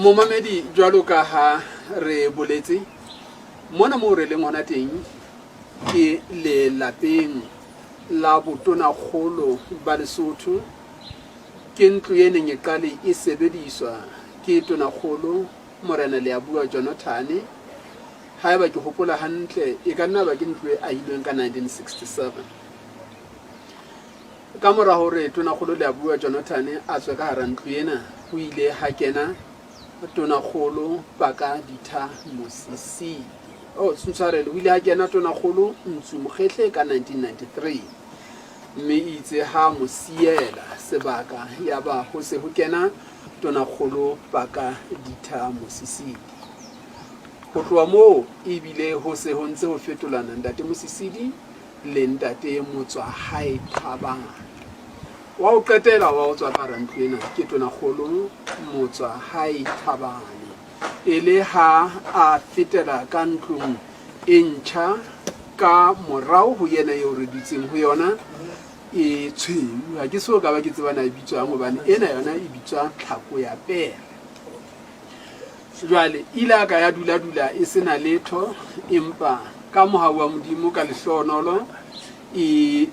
Momamedi, jwalo ka ha re boletse, mona moo re leng hona teng ke lelapeng la botonakgolo ba Lesotho. Ke ntlo e neng e qale e sebediswa ke tonakgolo Morena Leabua Jonathane. Haeba ke hopola hantle, e ka nna ba ke ntlo e ahilweng ka 1967. Ka mora hore Tonakgolo Leabua Jonathane a tswe ka hara ntlo ena, ho ile ha kena Tonakgolo Paka Ditha Mosisili. Oh, ntshwarele, ho ile ha kena Tonakgolo Ntsu Mokgehle ka 1993. Mme itse ha mo siela sebaka yaba ho se ho kena Tonakgolo Paka Ditha Mosisili. Ho tloha moo ebile ho se ho ntse ho fetolana Ntate Mosisili le Ntate Motswahae Thabane. Wa ho qetela wa ho tswa ka hara ntlo ena ke Tonakgolo Motswahae Thabane. E le ha a fetela ka ntlong e ntjha ka morao ho yena eo re dutseng ho yona e tshweu. Ha ke so ka ba ke tseba na e bitswang hobane ena yona e bitswa tlhako ya pere. Jwale ile a ka ya dula-dula e se na letho, empa ka mohau wa Modimo, ka lehlohonolo, e,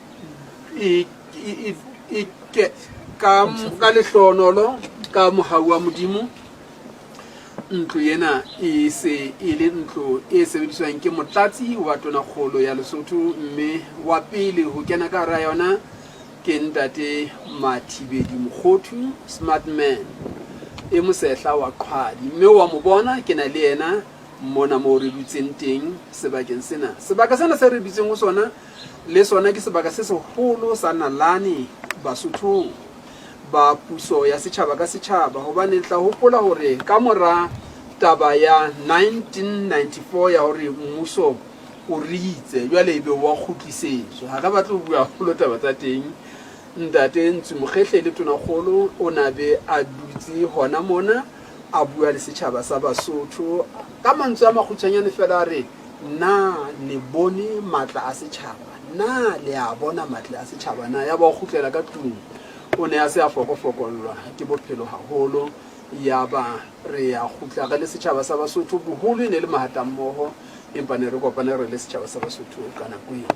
e, e, e, ke, ka, ka lehlohonolo, ka mohau wa Modimo, ntlo ena e se e le ntlo e sebediswang ke motlatsi wa tonakgolo ya Lesotho, mme wa pele ho kena ka hara yona Ke ntate Mathibedi Mokgothu, smart man, e mosehla wa qhwadi. Mme wa mo bona, ke na le yena mona moo re dutseng teng sebakeng sena. Sebaka sena se re dutseng ho sona, le sona ke sebaka se seholo sa nalane Basothong ba puso ya setjhaba ka setjhaba. Hobane le tla hopola hore ka mora taba ya 1994 ya hore mmuso o ritse jwale ebe wa kgutlisetswa. Ha re batle ho bua haholo taba tsa teng. Ntate Ntsu Mokgehle le Tonakgolo o na be a dutse hona mona a bua le setjhaba sa Basotho ka mantswe a makgutshwanyane fela a re, na le bone matla a setjhaba? Na le a bona matla a setjhaba na? Yaba o kgutlela ka tlung. O ne a se a fokofokollwa ke bophelo haholo. Yaba re ya kgutla re le setjhaba sa Basotho. Boholo e ne le mahatammoho, empa ne re kopane re le setjhaba sa Basotho ka nako eo.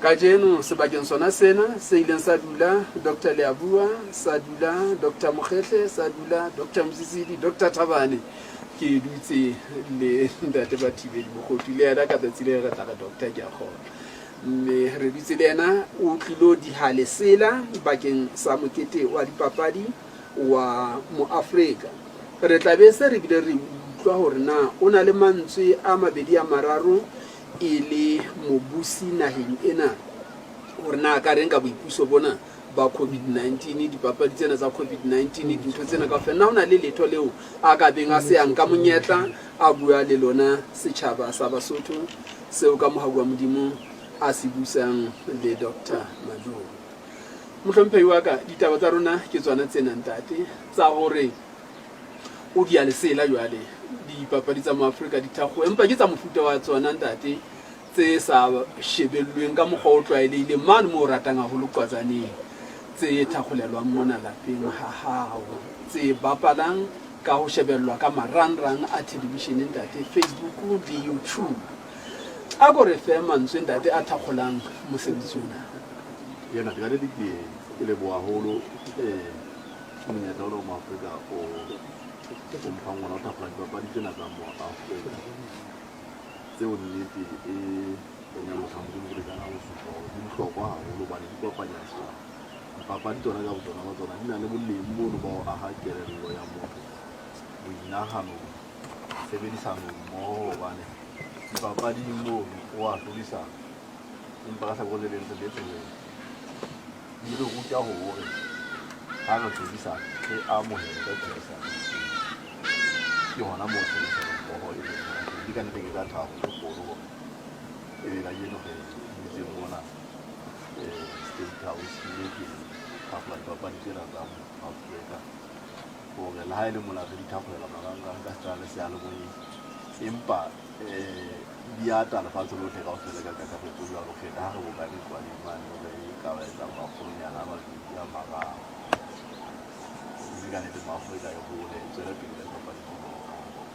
Kajeno sebakeng sona sena se ileng sa dula Doctor Leabua, sa dula Doctor Mokgehle, sa dula Doctor Mosisili, Doctor Thabane, ke dutse le Ntate Bathibedi Mokgothu, le yena ka tsatsi le re tla re Doctor ke a kgolwa. Mme re dutse le yena, o tlilo diha lesela bakeng sa mokete wa dipapadi wa Moafrika. Re tla be se re bile re utlwa hore na o na le mantswe a mabedi a mararo e le mobusi naheng ena, hore na a ka reng ka boipuso bona ba COVID-19, dipapadi tsena tsa COVID-19, dintho tsena kaofela. Na ho na le letho leo a ka beng a se a nka monyetla a bua le lona setjhaba sa Basotho seo ka mohau wa Modimo a se busang le Doctor Majoro? Mohlomphehi wa ka, ditaba tsa rona ke tsona tsena ntate, tsa hore o dia lesela jwale dipapadi tsa Moafrika di thakgowe, empa ke tsa mofuta wa tsona ntate tse sa shebellweng ka mokgwa o tlwaelehileng mane moo o ratang haholo qwatsaneng, tse thakgolelwang mona lapeng ha hao, tse bapalang ka ho shebellwa ka marangrang a thelevishene ntate, Facebook le YouTube. A ko re fe mantswe ntate a thakgolang mosebetsi ona. Yena ke kannete ke ke leboha haholo monyetla ona o Moafrika o o mphang ona o thakgola dipapadi tsena tsa Moafrika tseo nnete e nyalosang Modimo ke lekana ho supa hore di bohlokwa haholo hobane di kopanya setjhaba. Dipapadi tsona ka botsona ba tsona di na le boleng mono ba ho aha kelello ya motho, boinahano, tshebedisano mmoho hobane dipapading mono o a hlodisana. Empa ka hlakoreng le leng re boetse re di re ruta hore ha re hlodisana re amohele ka tlhodisano. Ke hona moo tshebedisano mmoho e leng hona teng. Ke ka nnete ke ka thabo e kgolo hore ebe kajeno re dutse mona State House mme ke thakgola dipapadi tsena tsa Afrika hore le ha e le mona re di thakgolela marangrang ka setswana le seyalemoyeng, empa di ata lefatshe lohle kaofela ka kakaretso jwalo feta ha re bokane qwaleng mane re ka ba etsa makgolonyana a mabedi a mararo. Mme ka nnete Maafrika e hole e tswele pele ka dipapadi.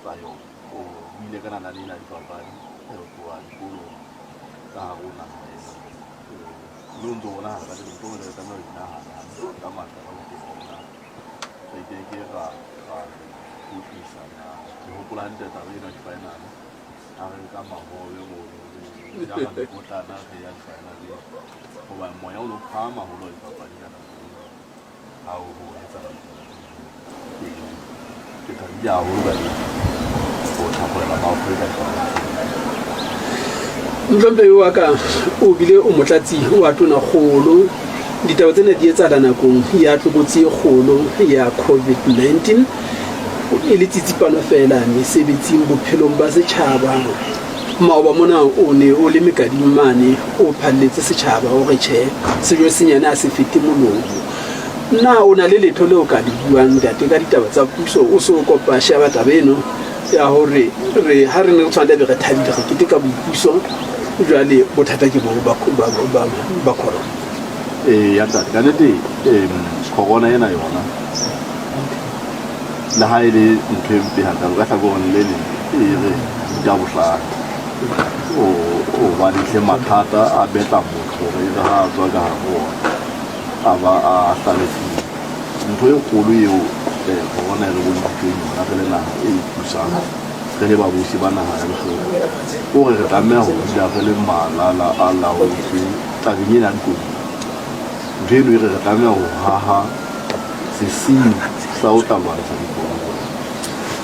tsa yona. O buile ka nalane ena ya dipapadi ho tloha dikolong ka hare ho naha ena. Mme o ntso bonahala ka teng ntho re tlameha ho inahana ka matla ka botebo hore na re ke ke ra ra kgutlisa na. Ke hopola hantle taba ena ya di-final ha re nka mahobe mono re jara mekotlana re ya di-finaleng hoba moya o no phahama haholo wa dipapadi ka nako eo ha ho etsahala ditaba tse jwalo. Ke thabile haholo ka ho thakgolela Maafrika dipapadi tsena. Mohlomphehi wa ka o bile o motlatsi wa tonakgolo. Ditaba tsena di etsahala nakong ya tlokotsi e kgolo ya COVID-19 e le tsitsipano feela mesebetsing bophelong ba setjhaba. Maoba mona o ne o le mekading mane o phalletse setjhaba o re tjhe sejo senyane a se fete molomo. Na o na le letho leo ka le buang ntate ka ditaba tsa puso o so kopa sheba taba eno ya hore re ha re ne re tshwanela be re thabile re keteka boipuso jwale bothata ke bo ba corona. Ee, ya ntate, ka nnete corona ena yona le ha e le ntho e mpe hakalo ka hlakoreng le leng e re ruta bohlale. Hobane hle mathata a betla motho hore e re ha a tswa ka hare ho ona a ba a hlalefile. Ntho e kgolo eo corona e re bontshitseng yona re le naha e ipusang, re le babusi ba naha ya Lesotho, ke hore re tlameha ho dula re le malala a laotswe tabeng ena ya dikoduwa. Ntho eno e re re tlameha ho haha sesiu sa ho tla lwantsha dikoduwa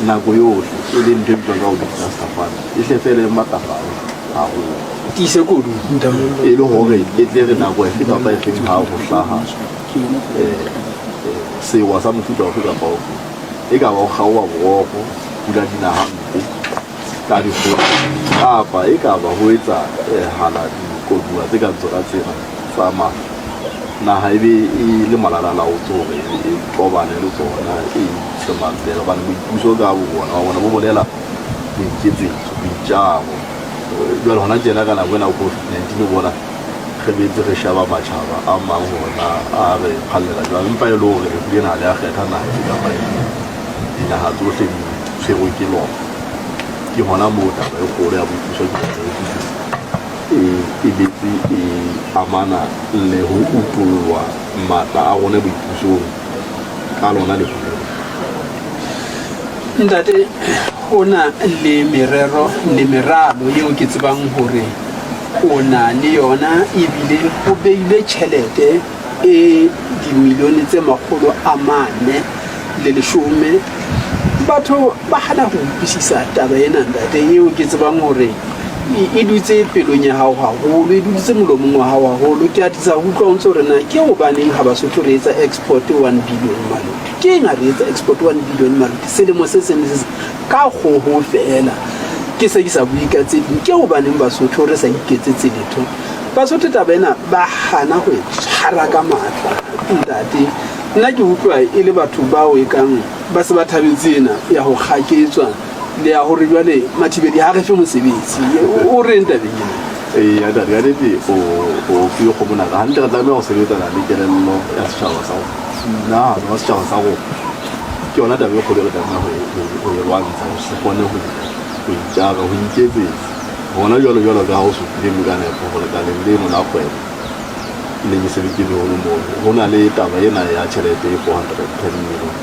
nako yohle, e leng ntho e bitswang ka hore disaster fund, e hle fele e matlafale haholo. Tiise kodu ntate. E le hore e tle re nako efe kapa efeng ha ho hlaha sewa sa mofuta ofe kapa ofe, e ka ba ho kgaoha borokgo, pula di na hampe ka dikgoka, kapa e ka ba ho etsahala dikoduwa tse kang tsona tsena tsa mafu, naha e be e le malala-a-laotswe hore e qobane le tsona, e itshe matsele. Hobane boipuso ka bo bona wa bona bo bolela boiketsetso, boitjaro. Jwale hona tjena ka nako ena COVID-19 o bona re betse re sheba matjhaba a mang hore na a re phallela jwang, empa e le hore lefu lena ha le a kgetha naha efe kapa efe, dinaha tsohle di tshwerwe ke lona. Ke hona moo taba e kgolo ya boipuso ke bona e utlwisisa e betse e amana le ho utollwa matla a rona boipusong ka lona lefu lena. Ntate, ho na le merero le meralo eo ke tsebang hore o na le yona, ebile ho beilwe tjhelete e dimilione tse 410. Batho ba hana ho utlwisisa taba ena ntate, eo ke tsebang hore e dutse pelong ya hao haholo, e dutse molomong wa hao haholo. Ke atisa ho utlwa o ntse hore na ke hobaneng ha Basotho re etsa export 1 billion maluti. Ke eng ha re etsa export 1 billion maluti selemo se seng le se seng ka kgoho feela? Ke se ke sa bue ka tse ding. Ke hobaneng Basotho re sa iketsetse letho? Basotho taba ena ba hana ho e tshwara ka matla ntate. Nna ke utlwa e le batho bao e kang ba se ba thabetse ena ya ho kgaketswa le ya hore jwale Mathibedi ha re fe mosebetsi. O reng tabeng ena? Ee, ntate, ka nnete o fiwe kgomo naka. Hantle re tlameha ho sebetsana le kelello ya setjhaba sa rona, monahano wa setjhaba sa rona. Ke yona taba e kgolo e re tlameha ho e lwantsha, ho se kgone ho itjara, ho iketsetsa. Hona jwalo jwalo ka ha o supile mme ka nepo hore lekaleng leno la kgwebo le mesebetsi e meholo mono, ho na le taba ena ya tjhelete e 410 million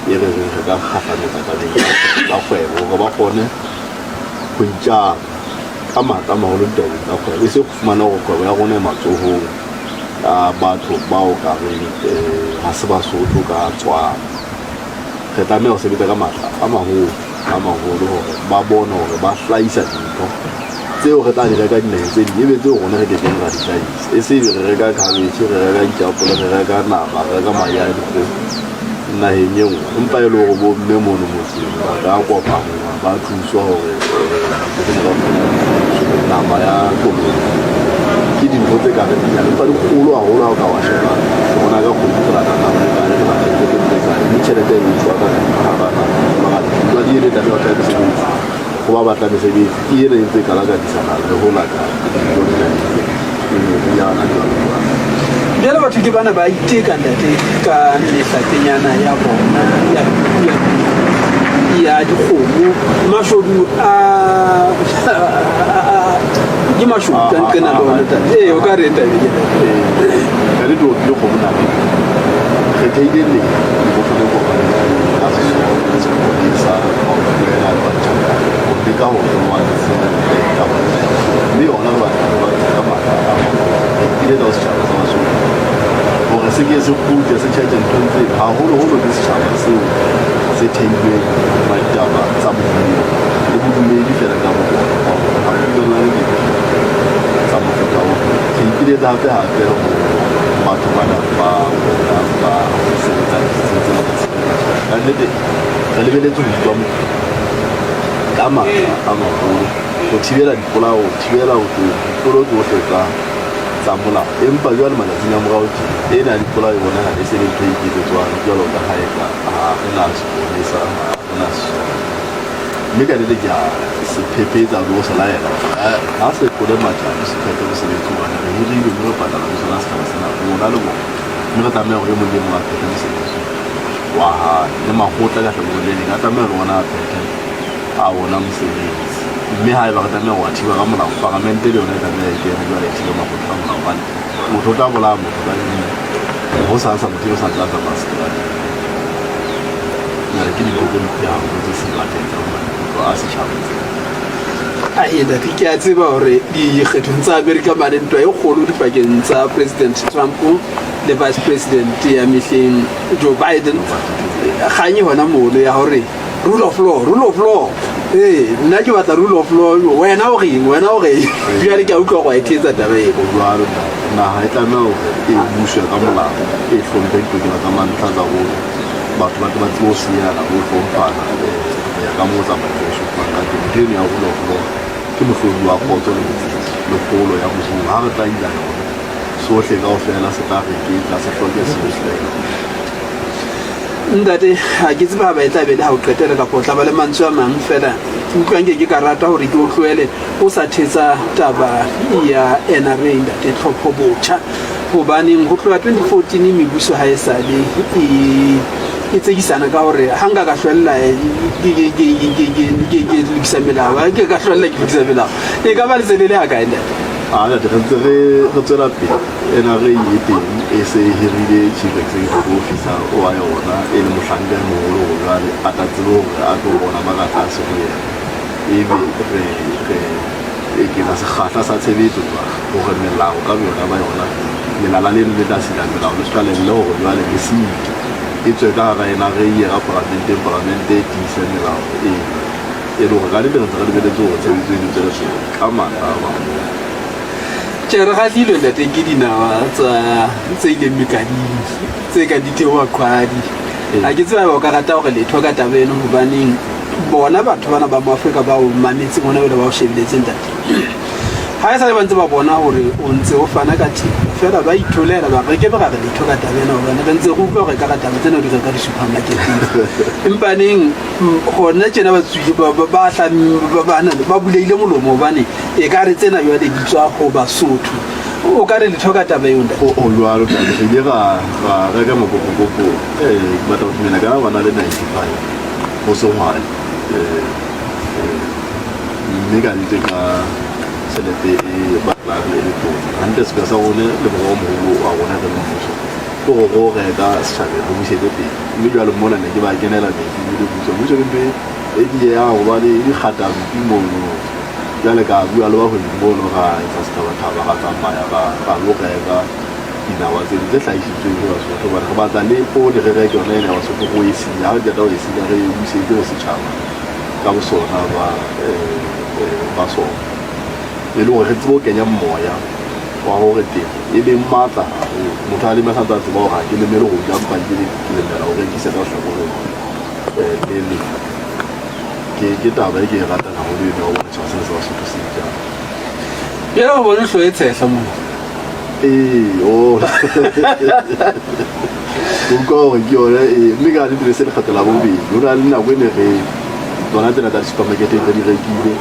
e re reng re ka kgahlametsa tabeng ya kgwebo hore ba kgone ho itjara ka matla a maholo ditabeng tsa kgwebo, e se go fumana hore kgwebo ya rona e matsohong a batho bao ka reng ha se Basotho ka tswalo. Re tlameha ho sebetsa ka matla a maholo a maholo hore ba bone hore ba hlahisa dintho tseo re tla di reka dinaheng tse ding, ebe tseo rona re kekeng ra di hlahisa. E se ebe re reka cabbage, re reka ditapole, re reka nama, re reka mahe a dikgoho naheng e nngwe, empa e le hore bo mme mono motseng ba ka kopanngwa ba thuswa hore dintho tsena kaofela di hlahiswe. Nama ya kolobe ke dintho tse ka reng dinyane, empa di kgolo haholo ha o ka wa sheba rona ka kgwedi re lata nama e kae, re lata dintho tse kae, mme tjhelete e etswa ka hara naha. Jwale eno e tlameha ho tla mesebetsi ho ba batla mesebetsi, ke ena e ntse e kalakadisana le ho lata dijo dinaheng tse ding le meriana jwalo jwalo. Jwale batho ke bana ba iteka ntate ka mehlapenyana ya bona ya ya ya dikgomo. Mashodu a ke mashodu ka nqena le ona tate. Ee, o ka re tabeng ena. Ka nnete o tlile kgomo nameng. Re theile le lebotho le kopanetsweng la sesole le sepolesa kaofela le batjhankane ho leka hore re lwantshe taba ena. Mme yona re batla re lwantshe ka matla a maholo. Re ipiletsa ho setjhaba sa Basotho hore se ke se kgutle se tjhetjhe nthong tseno, haholoholo ke setjhaba seo se theilweng hodima ditaba tsa bodumedi le bodumedi feela ka bo bona, hore ha bo dumellane le dithuto tsa mofuta ona. Re ipiletsa hape hape ho batho bana ba rona ba sebetsang ditsing tsena tsa tshireletso. Ka nnete re lebeletse ho utlwa ka matla a maholo ho thibela dipolao, ho thibela ho ditlolo tsohle tsa tsa molao. Empa jwale matsatsing a morao tjena, ena ya dipolao e bonahala e se le ntho e iketsetswang jwalo ka ha eka ha re na seponesa, ha re na sesole. Mme ka nnete ke a se phephetsa le ho se laela hore ha se tlole matjato se phethe mosebetsi hobane re hirilwe mme re patala ho sona setjhaba sena, rona le bona. Mme re tlameha hore e mong le e mong a phethe mosebetsi wa hae. Le makgotla ka hlakoreng le leng a tlameha le ona a phethe a ona mosebetsi. Mme haeba re tlameha ho a thiba ka molao, paramente le yona e tlameha e kene jwale e thibe makgotla ka molao hobane motho o tla bolaya motho kajeno, hosasa motho eo sa ntse a tsamaya seterateng. Jwale ke dintho tse mpe haholo tse seng bateng tsa maikutlo a setjhaba tsena. Ae ntate, ke a tseba hore dikgethong tsa Amerika mane ntwa e kgolo dipakeng tsa President Trump le Vice President ya mehleng Joe Biden. Kgang e hona mono ya hore rule of law, rule of law. Ee, nna ke batla rule of law, wena o reng, wena o reng. Jwale ke a utlwa gore wa e thetsa taba eno. Ho jwalo ntate. Naha e tlameha hore e buswe ka molao, e hlomphe ditokelo tsa mantlha tsa rona. Batho ba tle ba tsebe ho seyana, ho hlomphana ho ya ka moo tsamaiso e supang ka teng. Ntho eno ya rule of law ke mohlodi wa kgotso le botsitso le kgolo ya moruo. Ha re tla ila yona, sohle kaofela se tla reketla, se hloke seo se Ntate, ha ke tsebe ha ba e tla be le ha o qetela kapa o tla ba le mantswe a mang fela. Ke utlwa nke ke ka rata hore ke o tlohele o sa thetsa taba ya NRA ntate, tlhopho botjha. Hobaneng ho tloha 2014 mebuso ha e sale e e tsekisana ka hore ha nka ka hlwella ke lokisa melao, ha ke ka hlwella ke lokisa melao. E ka ba le tsele le ha kae ntate? A ntate, re ntse re re tswela pele. NRA e teng e se e hirile chief executive officer oa yona e le mohlanka e moholo hore jwale a tla tsebe hore a tlo bona ba ka tlase ho yena. Ebe re re eketsa sekgahla sa tshebetso jwale hore melao ka boyona ba yona lelala leno le tla sila melao le qalelle hore jwale le sike e tswe ka hara NRA e ye ka paramenteng, paramente e tiise melao eno e le hore ka nnete re ntse re lebeletse hore tshebetso eno e tswele pele ka matla a maholo. Tjhe, re kgahlilwe ntate ke dinawa tsa tse ileng mekading tse kang di theoha qhwadi. Ha ke tseba o ka rata hore letho ka taba eno hobaneng bona batho bana ba Moafrika ba o mametseng hona jwale ba o shebeletseng ntate. Ha e sale ba ntse ba bona hore o ntse o fana ka thepa feela ba itholela ba re ke be ra re letho ka taba ena hobane re ntse re utlwa hore ka taba tsena o di reka di-supermarketeng. Empa neng hona tjena ba tswile ba bulehile molomo hobane e ka re tsena jwale di tswa ho Basotho. O ka re letho ka taba eo ntate? Ho jwalo ntate, re ile ra reka makopokopo ke batla ho dumela ka ba na le 95 ho sehwai mme ka nnete ka tjhelete e batlang e le tona. Hantle sepheo sa rona le morero o moholo wa rona re le mmuso ke hore re o reka setjhabeng re busetse teng. Mme jwale mona ne ke ba kenela metsi le mmuso. Mmuso ke ntho e diehang hobane e dikgatampi mono. Jwale ka bua le bahwebi mono ra etsa sethabathaba ra tsamaya ra lo reka dinawa tseno tse hlahisitsweng ke Basotho hobane re batla le poone re reke yona ena ya Basotho re e sile. Ha re qeta ho e sila re e busetse ho setjhaba ka bosona ba sona. E le hore re tsebe ho kenya moya wa hore temo e leng matla haholo. Motho a leme a santse a tseba hore ha ke lemele ho ja empa ke lemela ho rekisa ka hlakoreng le leng. Ke taba e ke e ratang haholo eno ya ho bona setjhaba sena sa Basotho se itjara. Jwale o bone hlooho e tshehla mona. Ee, oh. Ke utlwa hore ke yone e mme ka nnete le se lekgetlo la bobedi. Ho na le nako e ne re tsona tsena tsa di-supermarket-eng re di rekile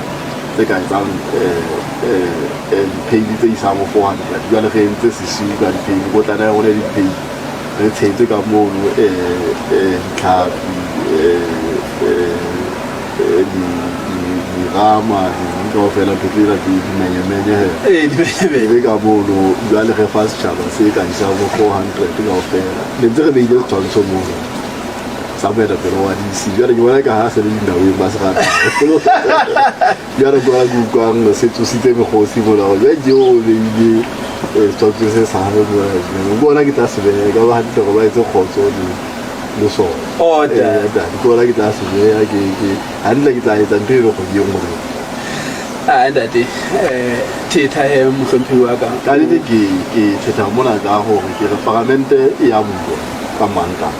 tse ka etsang di-pail tse isang ho 400. Jwale re entse sesiu ka di-pail, kotlana ya rona ya di-pail. Re tshetse ka mono ditlhapi dirama eng kaofela ntho tsena tse dimenyemenye he Ee, dimenyemenye. E be ka mono jwale re fa setjhaba se ka isang bo 400 kaofela ne ntse re beile setshwantsho mono sa moetapele wa DC jwale ke bona ka ha se le dinaweng ba se rata jwale ke bona ke utlwang se tsositse mekgosi mona gore jwale ke o beile setshwantsho se sa gagwe mona ke bona ke tla se beha ka ba hantle gore ba etse kgotso le sona. Oh, Eh, ntate, ke bona ke tla se beha ke hantle ke tla etsa ntho e le kgwedi e nngwe le A ntate, thetha he mohlomphehi wa ka. Ka nnete ke thetha mona ka hore ke re paramente e ya bulwa ka Mantaha.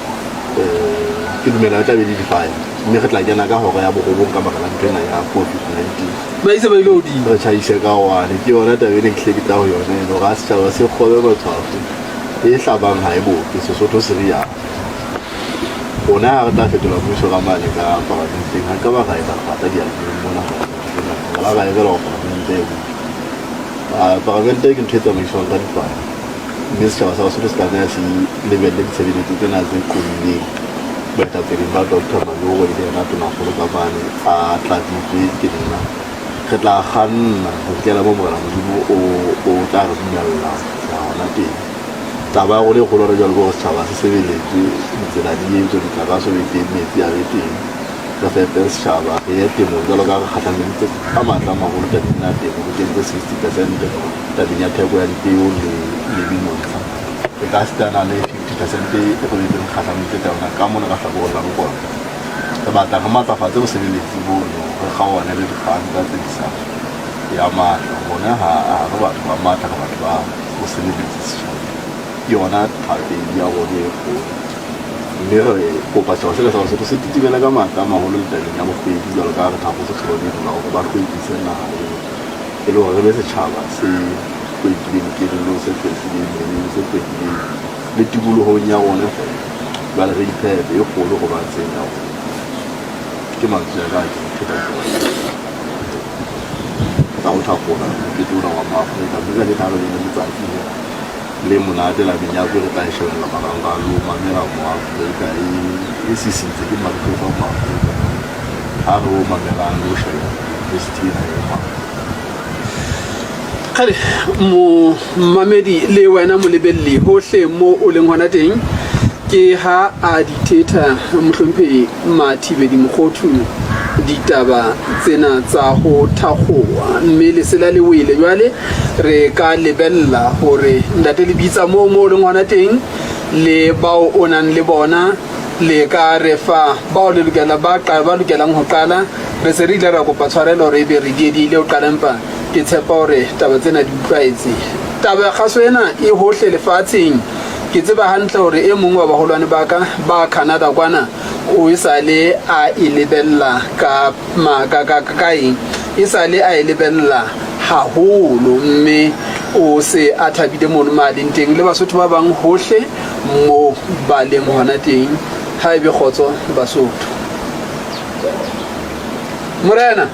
Ke dumela e tla be le di-five mme re tla kena ka hora ya borobong ka baka la ntho ena ya COVID-19. Ba ise ba ile hodimo. Re tjhaise ka one ke yona taba ene ke hle ke tla ho yona eno hore ha setjhaba se kgobe matshwafo e hlabang ha e bope Sesotho se rialo. Rona ha re tla fetola mmuso ka mane ka paramenteng ha ka ba ra etsa kgata diyalemoyeng mona hore ra ra emela hore paramente e butle. Paramente ke ntho e tsamaiswang ka dipalo mme setjhaba sa Basotho se tlameha se lebelle ditshebeletso tsena tse qobileng boetapeleng ba Doctor Manyoro e le yena tonakgolo ka mane a tlatsitswe ke nna. Re tla kganna ho fihlela moo Morena Modimo o tla re dumella ho fihla hona teng. Taba ya rona e kgolo hona jwale ke hore setjhaba se sebeletswe, ditsela di etswe, motlakase o be teng, metsi a be teng, re fepe setjhaba, re ye temong jwalo ka ha re kgahlameditse ka matla a maholo tabeng ena ya temo, re kentse 60 percent tabeng ya theko ya dipeo le menontsha. Re ka sitana le 50 percent e re boetseng re kgahlameditse ka yona ka mona ka hlakoreng la bokone. Re batla re matlafatse bosebeletsi bono, re kgaohane le dibanka tse di sa ya matla. Rona ha re batho ba matla, re batho ba bosebeletsi setjhabeng. Ke yona thapedi ya rona e kgolo. Mme re kopa setjhaba sena sa Basotho se titimele ka matla a maholo le tabeng ya bohlweki jwalo ka ha re thakgotse tlholong eno la hore ba hlwekise naha eno e le hore re be setjhaba se hlwekileng kelellong, se hlwekileng mmeleng, se hlwekileng le tikolohong ya rona feela. Jwale re iphepe e kgolo ho ba ntseng ya rona. Ke mantswe a ka a ke pheta ke tsa ho thakgola mokete ona wa Maafrika. Mme ka nnete ha re beng le letsatsi le monate la menyako re tla e shebella marangrang le ho mamela Moafrika e sisintse ke Maritlofa Moafrika. Ha re o mamelang le ho shebella university ena e Moafrika. Kgale momamedi le wena molebelli hohle mo o leng hona teng ke ha a di thetha mohlomphehi Mathibedi Mokgothu ditaba tsena tsa ho thakgowa mme lesela le wele jwale re ka lebella hore ntate le bitsa moo mo o leng hona teng le bao o nang le bona le ka re fa bao le lokela ba ba lokelang ho qala re se re ile ra kopa tshwarelo hore ebe re diedile ho qala empa ke tshepa hore taba tsena di utlwaetse. Taba ya kgaso ena e hohle lefatsheng. Ke tseba hantle hore e mong wa baholwane ba ka ba Canada kwana o e sale a e lebella ka ka ka ka eng e sale a e lebella haholo mme o se a thabile mono ma leng teng le Basotho ba bang hohle mo ba leng hona teng. Ha ebe kgotso Basotho. Morena.